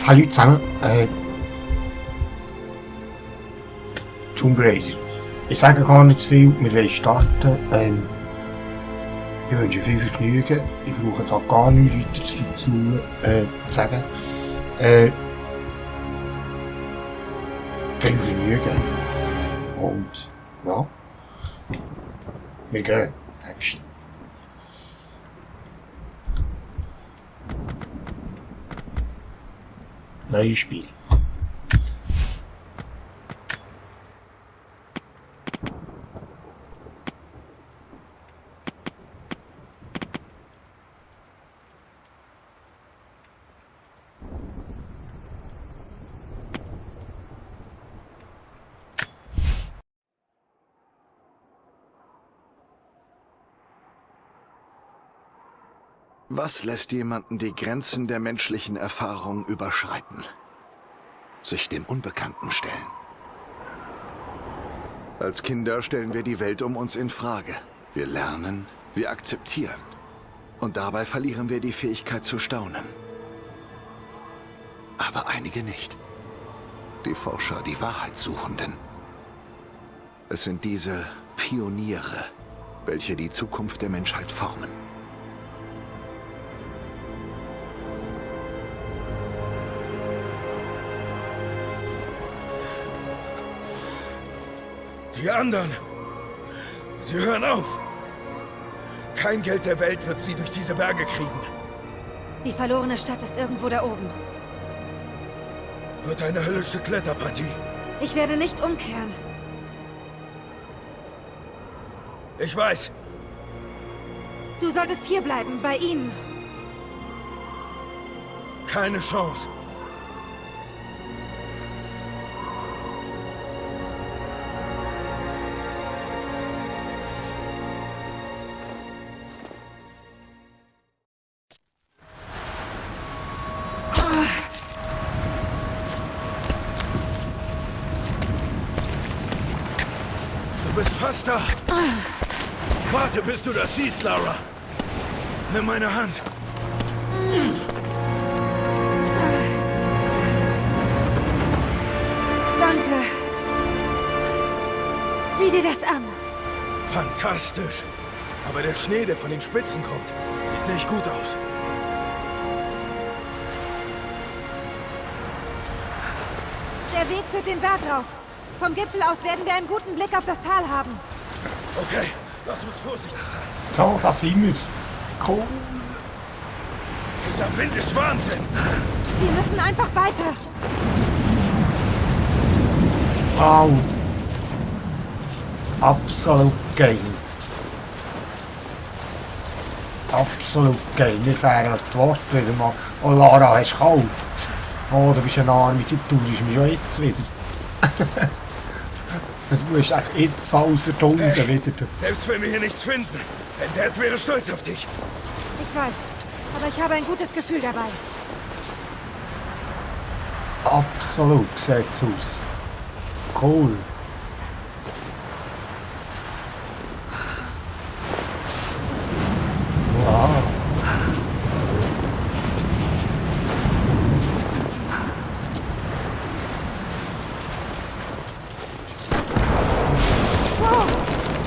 Hallo zusammen. Tomb Raider. Ich sage gar nicht zu viel, wir wollen starten. Ich wünsche viel Vergnügen. Ich brauche da gar nichts weiter dazu zu sagen. Viel Vergnügen einfach. Und ja, wir gehen. Action. Neues Spiel. Was lässt jemanden die Grenzen der menschlichen Erfahrung überschreiten? Sich dem Unbekannten stellen. Als Kinder stellen wir die Welt um uns in Frage. Wir lernen, wir akzeptieren. Und dabei verlieren wir die Fähigkeit zu staunen. Aber einige nicht. Die Forscher, die Wahrheitssuchenden. Es sind diese Pioniere, welche die Zukunft der Menschheit formen. Die anderen, sie hören auf. Kein Geld der Welt wird sie durch diese Berge kriegen. Die verlorene Stadt ist irgendwo da oben. Wird eine höllische Kletterpartie. Ich werde nicht umkehren. Ich weiß. Du solltest hier bleiben, bei ihnen. Keine Chance. Du bist fast da. Warte, bis du das siehst, Lara. Nimm meine Hand. Danke. Sieh dir das an. Fantastisch. Aber der Schnee, der von den Spitzen kommt, sieht nicht gut aus. Der Weg führt den Berg rauf. Vom Gipfel aus werden wir einen guten Blick auf das Tal haben. Okay, lass uns vorsichtig sein. So, da sind wir. Cool. Dieser Wind ist Wahnsinn. Wir müssen einfach weiter. Wow. Absolut geil. Absolut geil. Wir fahren die Worte wieder mal. Oh Lara, hast du kalt? Oh, du bist ein Arme, du tust mich schon jetzt wieder. Du bist echt jetzt außer der Hunde wieder. Selbst wenn wir hier nichts finden, Dad wäre stolz auf dich. Ich weiß, aber ich habe ein gutes Gefühl dabei. Absolut sieht's aus. Cool. Wow.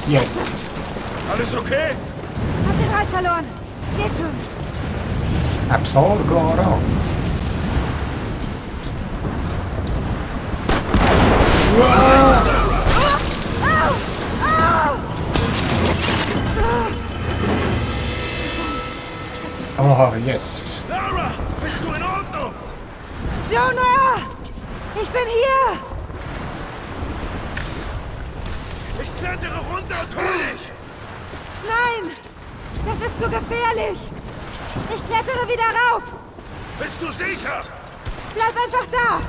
Yes. Alles okay? Hab den Halt verloren. Geht schon. Absolut, Lara. Oh, yes. Lara, bist du in Ordnung? Jonah! Ich bin hier! Ich klettere runter und hol dich. Nein! Das ist zu gefährlich! Ich klettere wieder rauf! Bist du sicher? Bleib einfach da!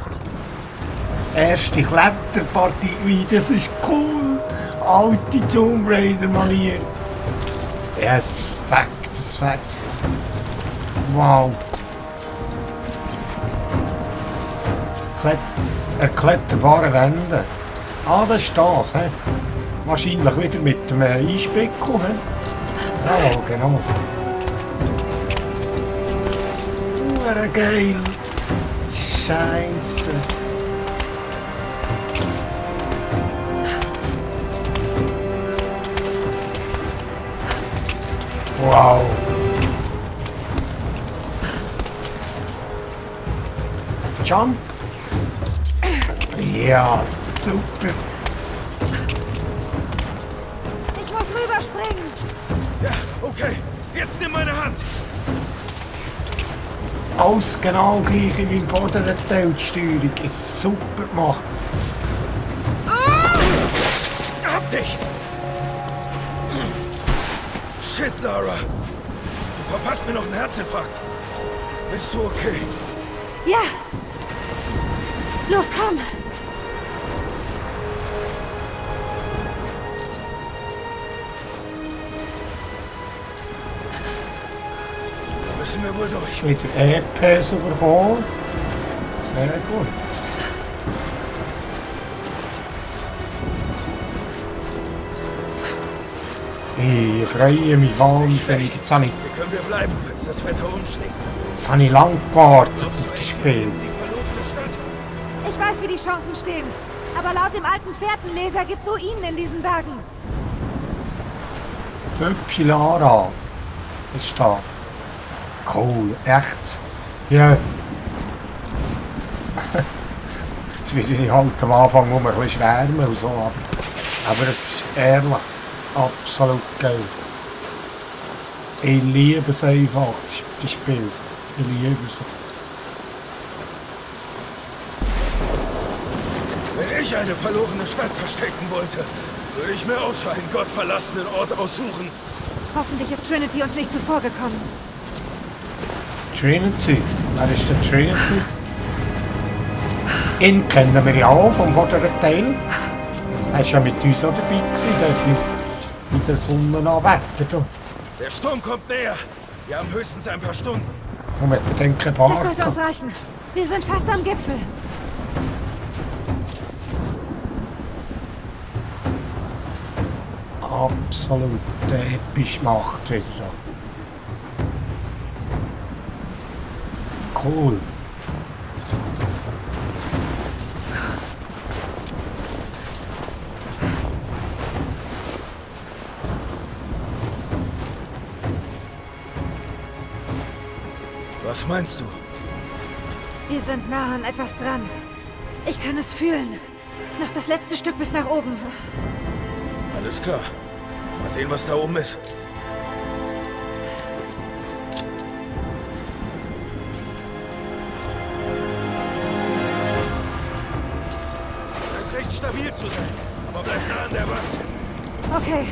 Erste Kletterpartie, wie das ist cool. Alte Tomb Raider Manier. Yes, Fact, das Fact. Wow. Erkletterbare Wände. Ah, das ist das, hä? Wahrscheinlich wieder mit dem Einspickel, hä? Ja, genau. Geil. Scheiße. Wow. Jump. Ja, super. Ich muss rüberspringen. Ja, okay. Jetzt nimm meine Hand. Alles genau gleich wie im vorderen Teil. Die Steuerung ist super gemacht. Hab dich! Shit, Lara. Du verpasst mir noch einen Herzinfarkt. Bist du okay? Ja. Los, komm. Da müssen wir wohl durch. Wieder EPs bekommen. Sehr gut. Ich freue mich wahnsinnig. Jetzt habe ich Hier können wir bleiben, falls das Wetter umschlägt. lang gewartet Glaubst auf du das echt, wir Spiel. finden die verlorene Stadt? Ich weiß, wie die Chancen stehen. Aber laut dem alten Fährtenleser gibt's Ruinen in diesen Bergen. Hübsche Lara ist da. Cool, echt. Ja. Jetzt werde ich halt am Anfang nur ein bisschen schwärmen und so, aber es ist ehrlich absolut geil. Ich liebe es einfach, das Spiel. Ich liebe es. Wenn ich eine verlorene Stadt verstecken wollte, würde ich mir auch so einen gottverlassenen Ort aussuchen. Hoffentlich ist Trinity uns nicht zuvorgekommen. Trinity, wer ist der Trinity? Ihn kennen wir ja auch vom vorderen Teil. Er war ja mit uns auch dabei gewesen, dort in der Sonnenanwetter. Der Sturm kommt näher. Wir haben höchstens ein paar Stunden. Und mit der denken Das sollte uns reichen. Wir sind fast am Gipfel. absolut episch gemacht wieder. Cool. Was meinst du? Wir sind nah an etwas dran. Ich kann es fühlen. Noch das letzte Stück bis nach oben. Alles klar. Mal sehen, was da oben ist. Scheint recht stabil zu sein, aber bleibt nah an der Wand. Okay.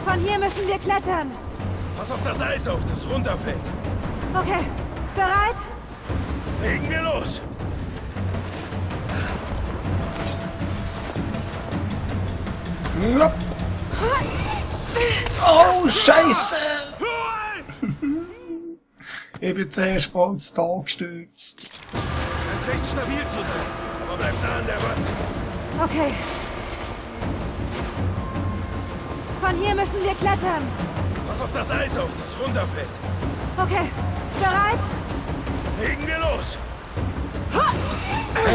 Von hier müssen wir klettern. Pass auf das Eis auf, das runterfällt. Okay. Bereit? Legen wir los. Ja. Oh, Scheiße! Ich bin zuerst mal ins Tal gestürzt. Scheint recht stabil zu sein, aber bleibt nah an der Wand. Okay. Von hier müssen wir klettern. Pass auf das Eis auf, das runterfällt. Okay. Bereit? Legen wir los.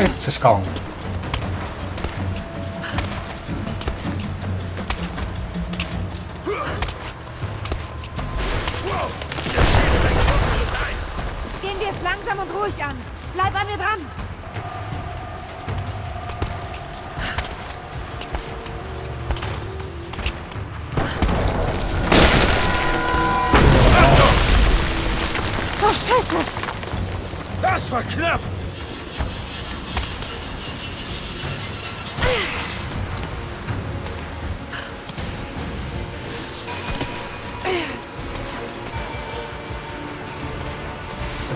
Jetzt ist es gegangen. Wow, hier steht ein trockenes Eis. Gehen wir es langsam und ruhig an. Bleib an mir dran. Oh, Scheiße! Das war knapp.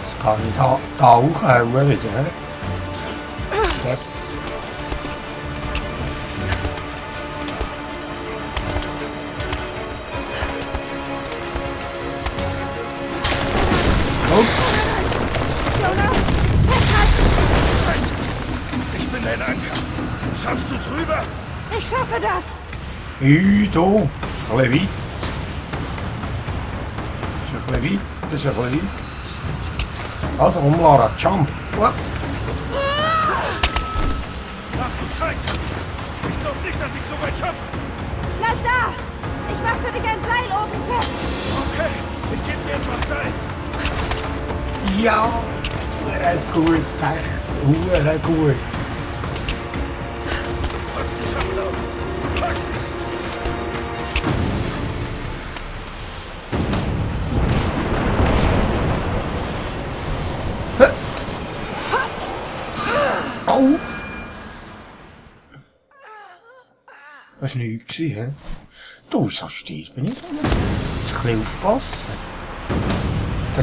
Jetzt kann ich da tauchen wieder. Das. Oh, Jonah, festhalten! Scheiße. Ich bin dein Anker. Schaffst du's rüber? Ich schaffe das! du, ein bisschen weit. Das ist ein bisschen weit. Also, Lara, jump. Ach du Scheiße! Ich glaube nicht, dass ich so weit schaffe. Bleib da! Ich mach für dich ein Seil oben fest. Okay, ich gebe dir etwas Zeit. Ja, gut, echt, gut. Hast geschafft, Laura. Du packst es. Au! Das war nichts, hä? Du, so steht bin ich nicht. Ein bisschen aufpassen.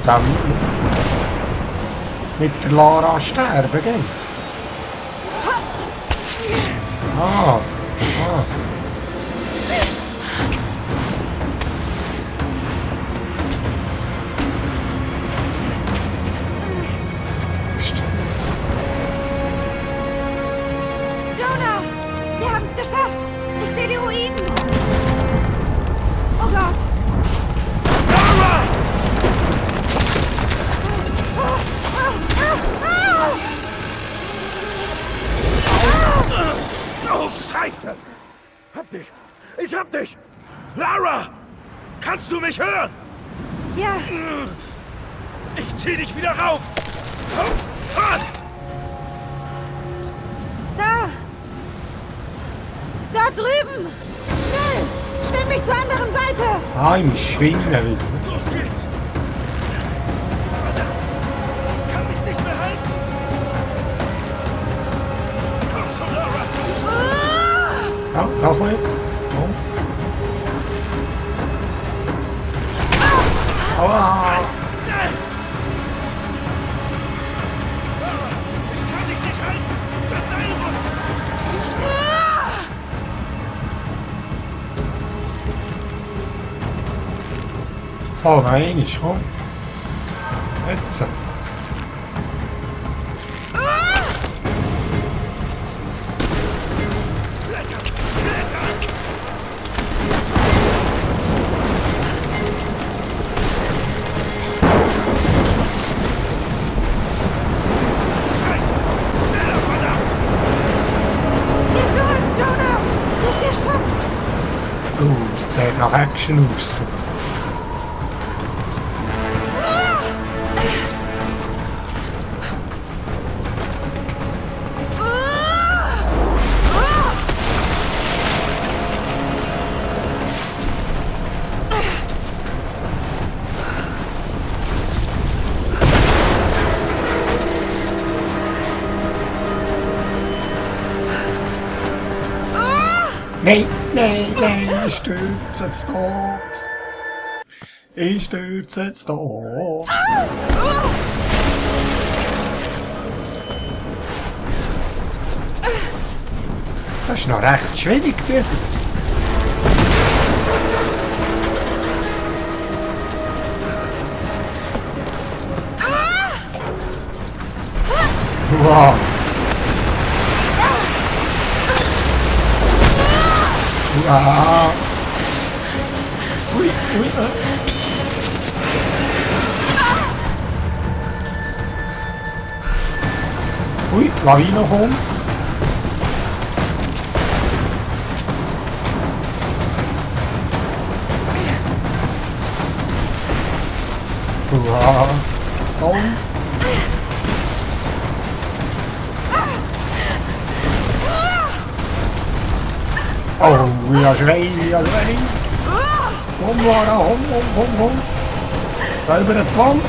Dann mit der Lara sterben, gell? Ah. Jonah! Wir haben es geschafft! Ich sehe die Ruinen! Oh Gott! Oh, Scheiße! Hab dich! Ich hab dich! Lara! Kannst du mich hören? Ja, Ich zieh dich wieder rauf! Fahren! da! Da drüben! Schnell! Schwimm mich zur anderen Seite! Ah, ich muss schwingen wieder. Los geht's! Verdammt! Kann mich nicht mehr halten! Komm schon, Lara! Ah! Ja, noch mal. Oh. Aua! Nein! Lara, ich kann dich nicht halten! Das Seil rutscht! Oh nein, komm. Jetzt. Klettern! Klettern! Scheiße! Schneller, verdammt! Nicht zurück, Jonah! Such dir Schutz! Das sieht nach Action aus. Nein, ich stürze jetzt tot. Ich stürze jetzt tot. Das ist noch recht schwierig, du. Wow. Wow. Ui. Ui, Lawine kommt. Wow. Komm. Oh, ja, schreien. Komm, Lara, komm. Da über den Wand.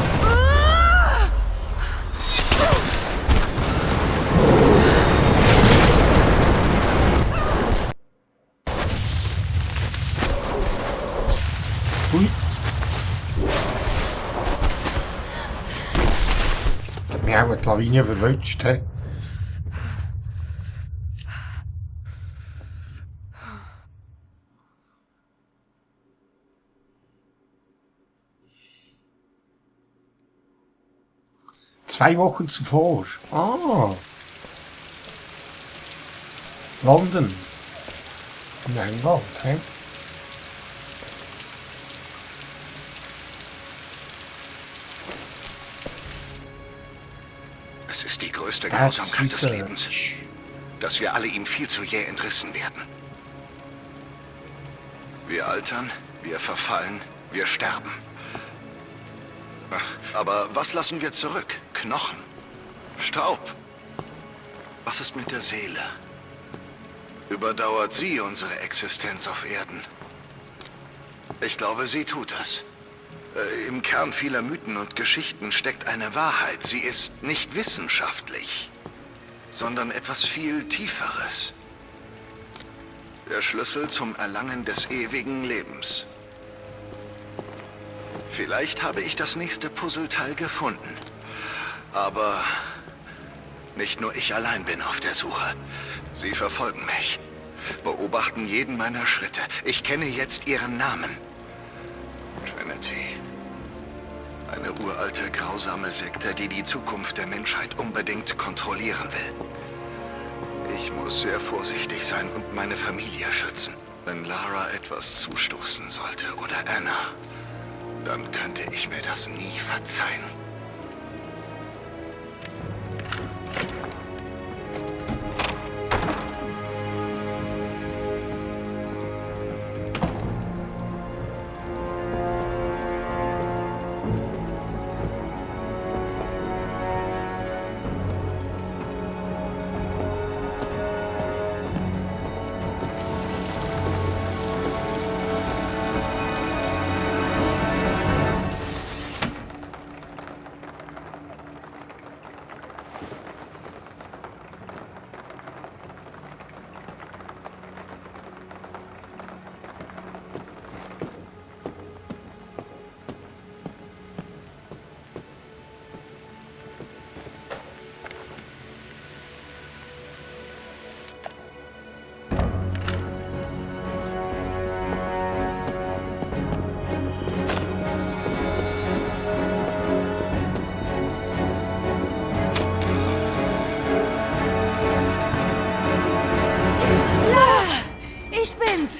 Ui. Wir haben die Lawine verwünscht, hä? Zwei Wochen zuvor. Ah. London. In England, hä? Es ist die größte That's Grausamkeit des research. Lebens, dass wir alle ihm viel zu jäh entrissen werden. Wir altern, wir verfallen, wir sterben. Ach, aber was lassen wir zurück? Knochen? Staub? Was ist mit der Seele? Überdauert sie unsere Existenz auf Erden? Ich glaube, sie tut das. Im Kern vieler Mythen und Geschichten steckt eine Wahrheit. Sie ist nicht wissenschaftlich, sondern etwas viel Tieferes. Der Schlüssel zum Erlangen des ewigen Lebens. Vielleicht habe ich das nächste Puzzleteil gefunden. Aber nicht nur ich allein bin auf der Suche. Sie verfolgen mich, beobachten jeden meiner Schritte. Ich kenne jetzt ihren Namen. Trinity. Eine uralte, grausame Sekte, die die Zukunft der Menschheit unbedingt kontrollieren will. Ich muss sehr vorsichtig sein und meine Familie schützen. Wenn Lara etwas zustoßen sollte oder Anna, dann könnte ich mir das nie verzeihen.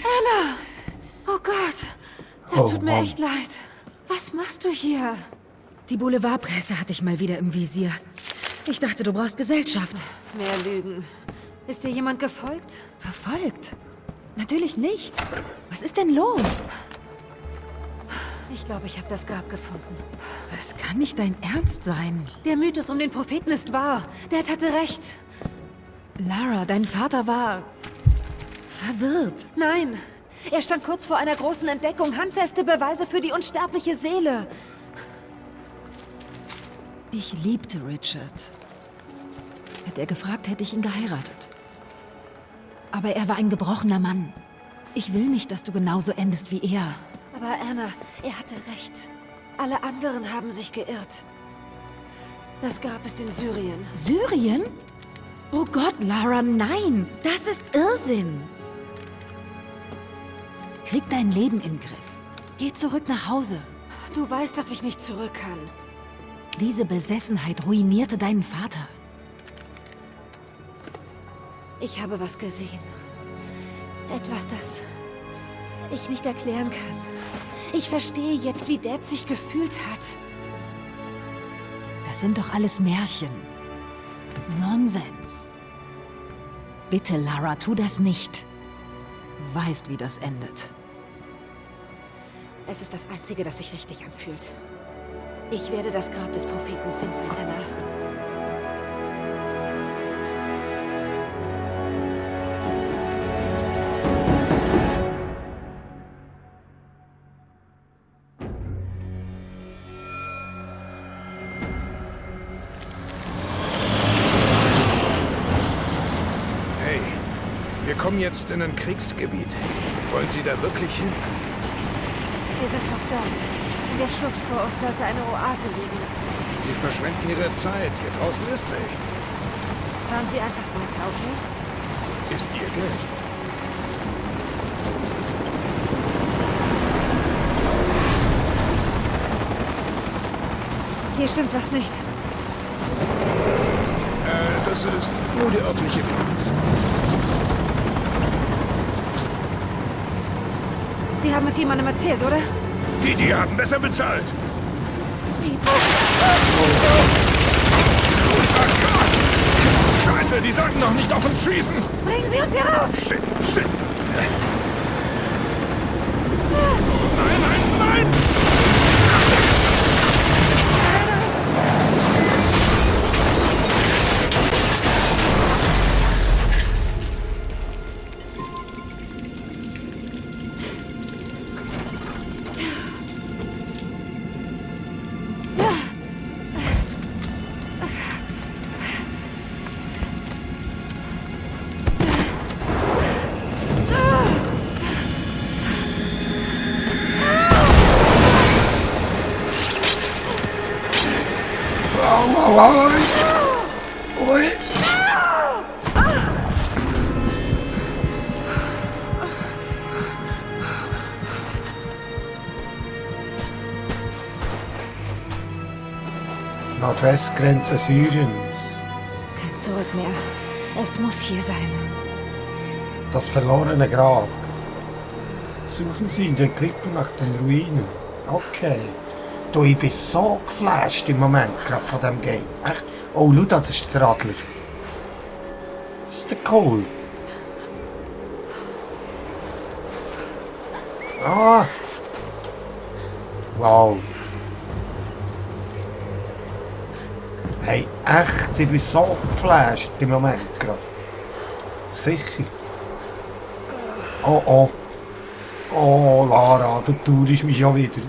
Anna! Oh Gott, das Oh tut mir Mann. echt leid. Was machst du hier? Die Boulevardpresse hatte ich mal wieder im Visier. Ich dachte, du brauchst Gesellschaft. Mehr Lügen. Ist dir jemand gefolgt? Verfolgt? Natürlich nicht. Was ist denn los? Ich glaube, ich habe das Grab gefunden. Das kann nicht dein Ernst sein. Der Mythos um den Propheten ist wahr. Dad hatte recht. Lara, dein Vater war verwirrt. Nein, er stand kurz vor einer großen Entdeckung. Handfeste Beweise für die unsterbliche Seele. Ich liebte Richard. Hätte er gefragt, hätte ich ihn geheiratet. Aber er war ein gebrochener Mann. Ich will nicht, dass du genauso endest wie er. Aber Anna, er hatte recht. Alle anderen haben sich geirrt. Das Grab ist in Syrien. Syrien? Oh Gott, Lara, nein! Das ist Irrsinn! Krieg dein Leben in den Griff. Geh zurück nach Hause. Du weißt, dass ich nicht zurück kann. Diese Besessenheit ruinierte deinen Vater. Ich habe was gesehen. Etwas, das ich nicht erklären kann. Ich verstehe jetzt, wie Dad sich gefühlt hat. Das sind doch alles Märchen. Nonsens. Bitte, Lara, tu das nicht. Du weißt, wie das endet. Es ist das Einzige, das sich richtig anfühlt. Ich werde das Grab des Propheten finden, Anna. Hey, wir kommen jetzt in ein Kriegsgebiet. Wollen Sie da wirklich hin? Wir sind fast da. In der Schlucht vor uns sollte eine Oase liegen. Sie verschwenden Ihre Zeit. Hier draußen ist nichts. Fahren Sie einfach weiter, okay? Ist Ihr Geld. Hier stimmt was nicht. Das ist nur der örtliche Platz. Sie haben es jemandem erzählt, oder? Die haben besser bezahlt. Sie... Fuck! Scheiße, die sollten doch nicht auf uns schießen! Bringen Sie uns hier raus! Shit, shit! Nein, nein, nein! Ui. Nordwestgrenze Syriens. Kein Zurück mehr. Es muss hier sein. Das verlorene Grab. Suchen Sie in den Klippen nach den Ruinen. Okay. Du, ich bin so geflasht im Moment, gerade von dem Game. Echt? Oh, schau da, das ist der Adler. Das ist der cool. Ah. Wow. Hey, echt, ich bin so geflasht im Moment gerade. Sicher. Oh, oh. Oh, Lara, du tuerst mich schon wieder.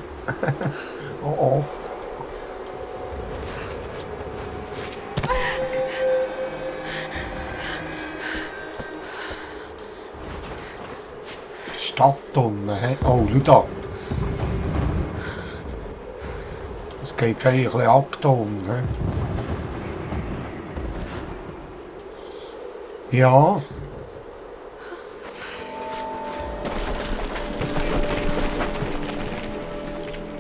Oh, oh. Stadt unten, hä? Oh, schau da. Es geht ein bisschen ab da unten, hä? Ja.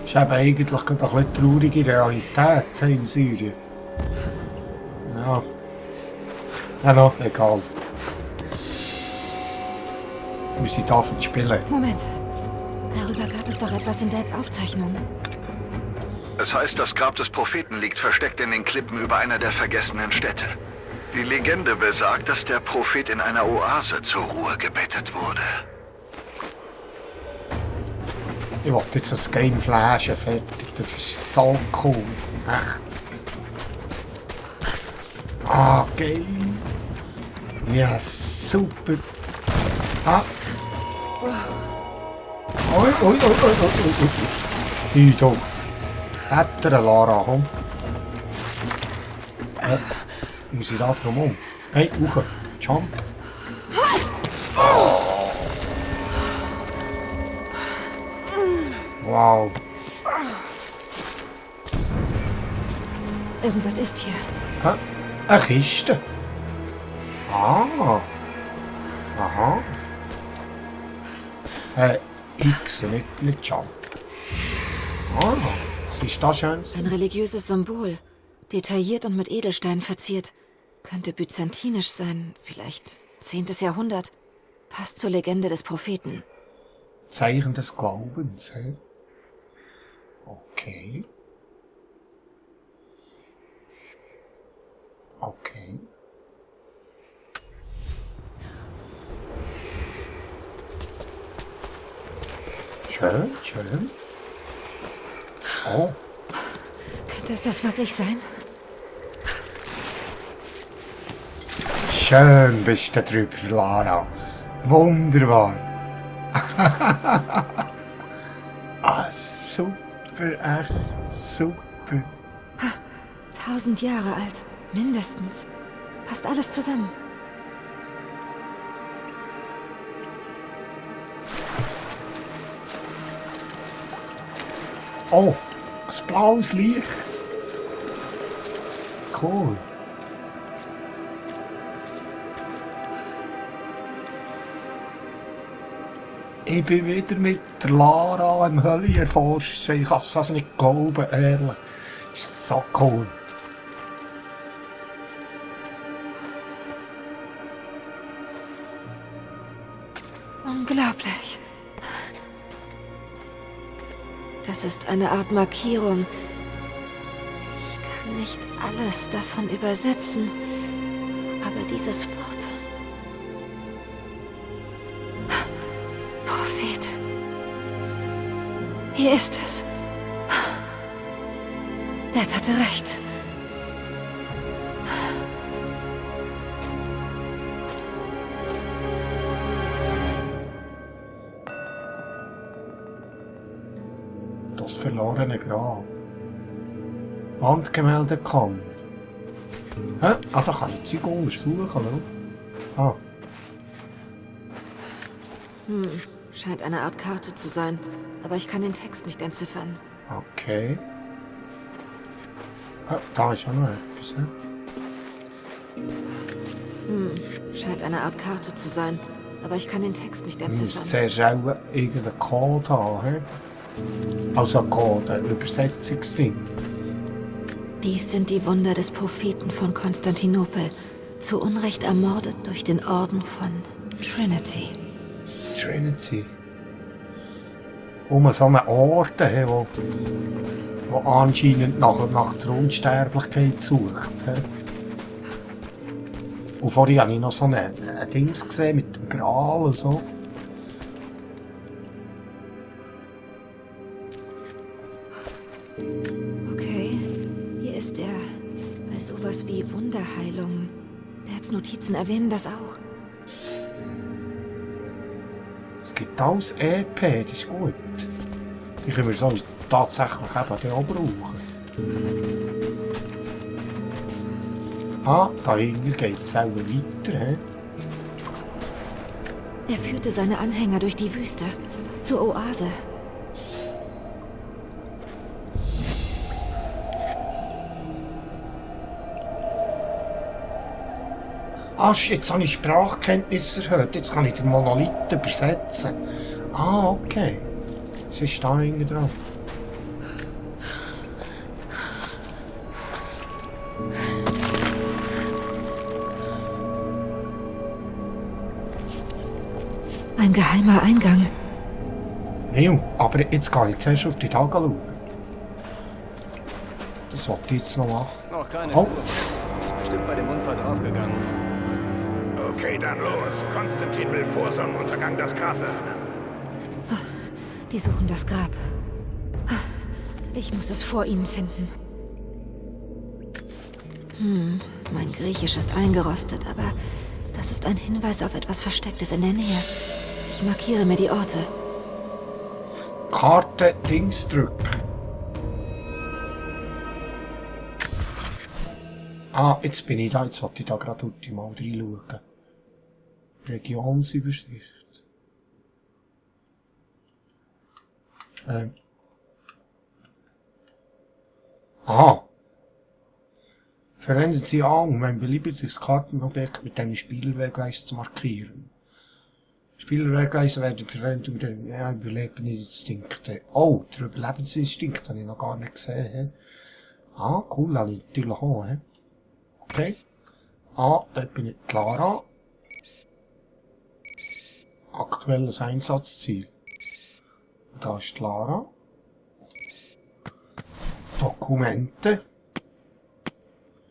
Das ist eben eigentlich gerade eine bisschen traurige Realität in Syrien. Ja. Ja, no, egal. Wir sind da für zu spielen. Moment. Darüber gab es doch etwas in Dads Aufzeichnung. Es heißt, das Grab des Propheten liegt versteckt in den Klippen über einer der vergessenen Städte. Die Legende besagt, dass der Prophet in einer Oase zur Ruhe gebettet wurde. Ich wollte jetzt das Game flashen, fertig. Das ist so cool. Echt. Ah, geil. Ja, super. Ah. Ui, ui, ui, ui, ui, ui. Ui, du. Wetter, Lara, komm. Muss ich da drum um? Hey, hoch. Jump. Wow. Irgendwas ist hier. Hä? Eine Kiste. Ah. Aha. X, nicht Jump. Ah, was ist das Schönes? Ein religiöses Symbol. Detailliert und mit Edelsteinen verziert. Könnte byzantinisch sein, vielleicht 10. Jahrhundert. Passt zur Legende des Propheten. Zeichen des Glaubens, hä? Okay. Okay. Schön, schön. Oh. Könnte es das wirklich sein? Schön bist du drüber, Lara. Wunderbar. Ah, super, echt super. 1000 Jahre alt. Mindestens. Passt alles zusammen. Oh, ein blaues Licht. Cool. Ich bin wieder mit der Lara im Hölle erforscht. Ich kann es nicht glauben, ehrlich. Das ist so cool. Unglaublich. Das ist eine Art Ich kann nicht alles davon übersetzen. Aber dieses Wort... Prophet. Hier ist es. Dad hatte recht. Das verlorene Grab. Wandgemälde kann. Hä? Ah, da kann ich die Zeug untersuchen, oder? Ah. Scheint eine Art Karte zu sein, aber ich kann den Text nicht entziffern. Okay. Ah, da ist auch noch etwas, Scheint eine Art Karte zu sein, aber ich kann den Text nicht Du musst entziffern. zuerst auch irgendeinen Code haben, hä? Also ein Code, ein Übersetzungsding. Dies sind die Wunder des Propheten von Konstantinopel, zu Unrecht ermordet durch den Orden von Trinity. Trinity. So einen Ort, wo anscheinend nach der Unsterblichkeit sucht. He? Und vorhin habe ich noch so ein Dings gesehen mit dem Gral und so. Okay, hier ist er. Bei sowas wie Wunderheilung. Dads Notizen erwähnen das auch. Es gibt alles EP, das ist gut. Die können wir so tatsächlich eben auch brauchen. Ah, dahinter geht es auch weiter. He? Er führte seine Anhänger durch die Wüste, zur Oase. Ah, jetzt habe ich Sprachkenntnisse erhöht. Jetzt kann ich den Monolith übersetzen. Ah, okay. Was ist da hinten dran? Ein geheimer Eingang. Ja, aber jetzt kann ich zuerst auf die Tage schauen. Das wollte ich jetzt noch machen. Noch keine Oh. Spur. Ist bestimmt bei dem Unfall draufgegangen. Okay, dann los. Konstantin will vor Sonnenuntergang das Grab öffnen. Die suchen das Grab. Ich muss es vor ihnen finden. Mein Griechisch ist eingerostet, aber das ist ein Hinweis auf etwas Verstecktes in der Nähe. Ich markiere mir die Orte. Karte Dings drücken. Ah, jetzt bin ich da. Jetzt wollte ich da gerade mal reinschauen. Regionsübersicht. Aha. Verwenden Sie an, um ein beliebiges Kartenobjekt mit einem Spielerwegweiser zu markieren. Spielerwegweiser werden verwendet, um den Überlebensinstinkte. Oh, der Überlebensinstinkt habe ich noch gar nicht gesehen. He? Ah, cool, habe ich natürlich auch. He? Okay. Ah, dort bin ich Clara. Aktuelles Einsatzziel. Da ist Clara. Dokumente.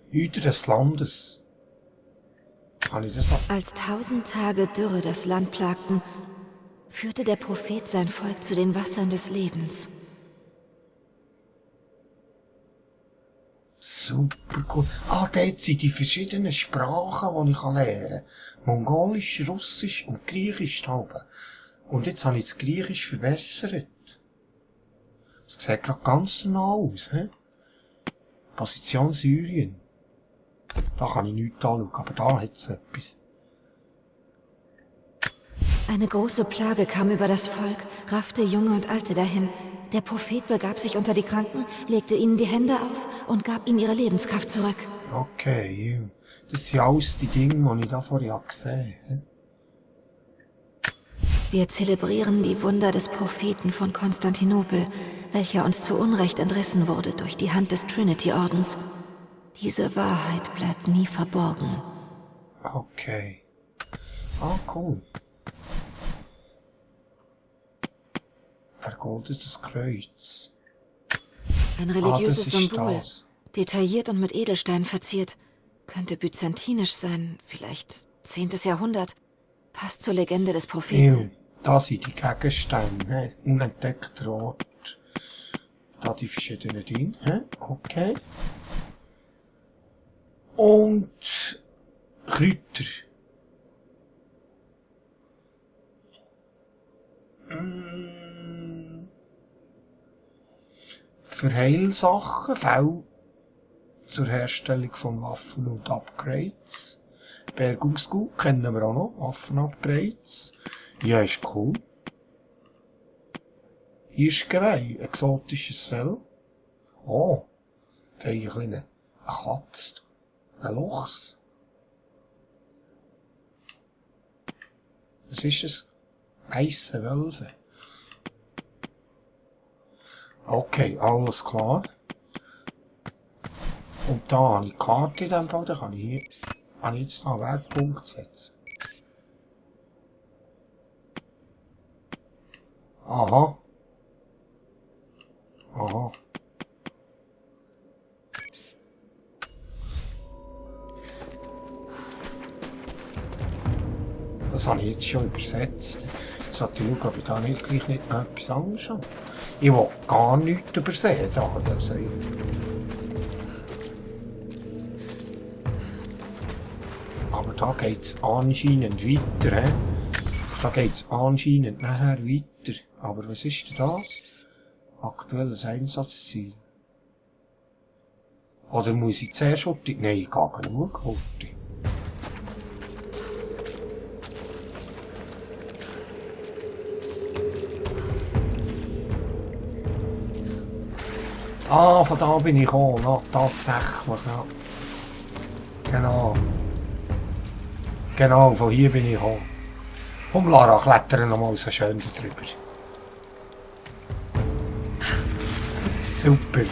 Hüter des Landes. Kann ich das ab? Als 1000 Tage Dürre das Land plagten, führte der Prophet sein Volk zu den Wassern des Lebens. Super cool. Ah, dort sind die verschiedenen Sprachen, die ich lernen kann. Mongolisch, Russisch und Griechisch halbe. Und jetzt habe ich das Griechisch verbessert. Das sieht gerade ganz normal aus, he? Position Syrien. Da kann ich nichts anschauen, aber da hat es etwas. Eine große Plage kam über das Volk, raffte Junge und Alte dahin. Der Prophet begab sich unter die Kranken, legte ihnen die Hände auf und gab ihnen ihre Lebenskraft zurück. Okay, ja. Das sind alles die Dinge, die ich da vorher gesehen habe. Wir zelebrieren die Wunder des Propheten von Konstantinopel, welcher uns zu Unrecht entrissen wurde durch die Hand des Trinity-Ordens. Diese Wahrheit bleibt nie verborgen. Okay. Ah, cool. Vergoldetes Kreuz. Ein religiöses das ist Symbol, das. detailliert und mit Edelsteinen verziert. Könnte byzantinisch sein, vielleicht 10. Jahrhundert. Passt zur Legende des Propheten. Da sind die Gegenstände, unentdeckter Ort. Da die verschiedenen Dinge, okay. Und Kräuter. Für Heilsachen, Fälle zur Herstellung von Waffen und Upgrades. Bergungsgut kennen wir auch noch, Waffenupgrades. Ja, ist cool. Hirschgeweih, exotisches Fell. Oh, vielleicht eine Katze, ein Luchs. Was ist es? Weisse Wölfe. Okay, alles klar. Und da habe ich die Karte in dem Fall, da kann ich hier jetzt noch einen Wegpunkt setzen. Aha. Aha. Das habe ich jetzt schon übersetzt. Jetzt sollte ich schauen, ob ich da nicht gleich nicht noch etwas anderes habe. Ich will gar nichts übersehen. Da, also aber da geht es anscheinend weiter. He? Da geht es anscheinend nachher weiter. Aber was ist denn das? Aktuelles Einsatzziel. Oder muss ich zuerst auf die... Nein, ich gehe genug auf die. Ah, von da bin ich gekommen. Ja, tatsächlich, ja. Genau. Genau, von hier bin ich gekommen. Komm, Lara, klettern noch mal so schön drüber. Super.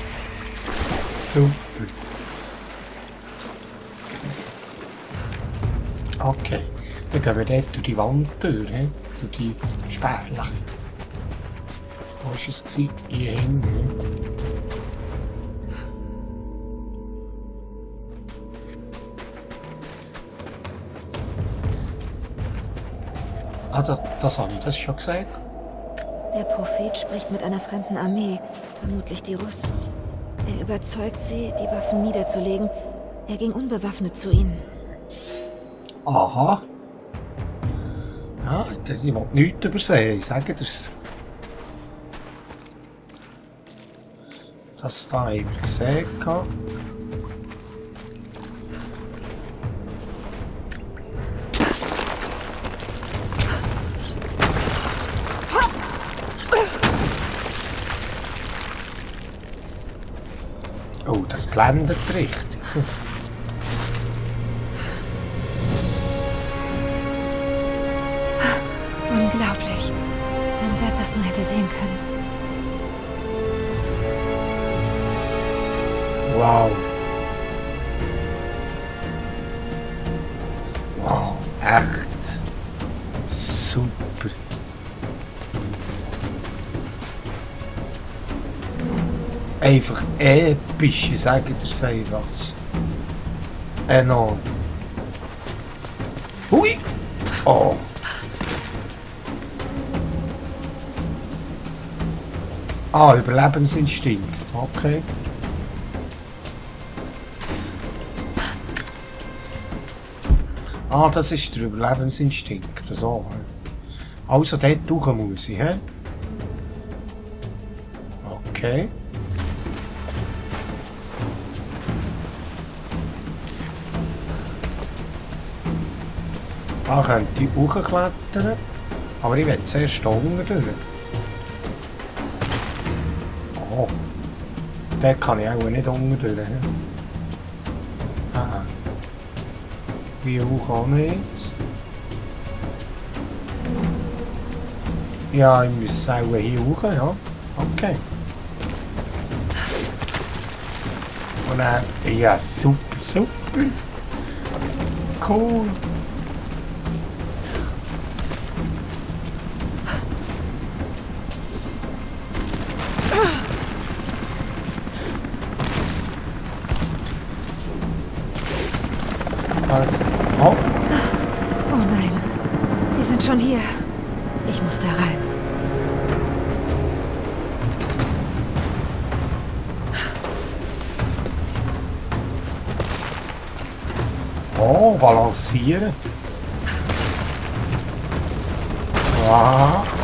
Super. Okay. Dann gehen wir dort durch die Wand durch, durch die Sperle. Wo war es? Hier hinten. Ah, das habe ich das schon gesagt. Der Prophet spricht mit einer fremden Armee, vermutlich die Russen. Er überzeugt sie, die Waffen niederzulegen. Er ging unbewaffnet zu ihnen. Aha. Ja, ich will nichts übersehen, ich sage dir's. Das da haben wir gesehen. Oh, das blendet richtig. Unglaublich. Wenn Dad das nur hätte sehen können. Wow. Wow, echt. Super. Einfach episch, ich sage dir einfach. Enorm. Hui! Oh. Ah, Überlebensinstinkt. Okay. Ah, das ist der Überlebensinstinkt. So. Also dort durch muss ich, hä? Okay. Da könnte ich hochklettern, aber ich will zuerst hier unten durch. Oh, dort kann ich auch nicht unten durch. Ah. Wie hoch kann ich jetzt? Ja, ich muss auch hier hoch, ja. Okay. Und dann, ja, super, super. Cool. Oh, Oh nein, sie sind schon hier. Ich muss da rein. oh, balancieren. Wow.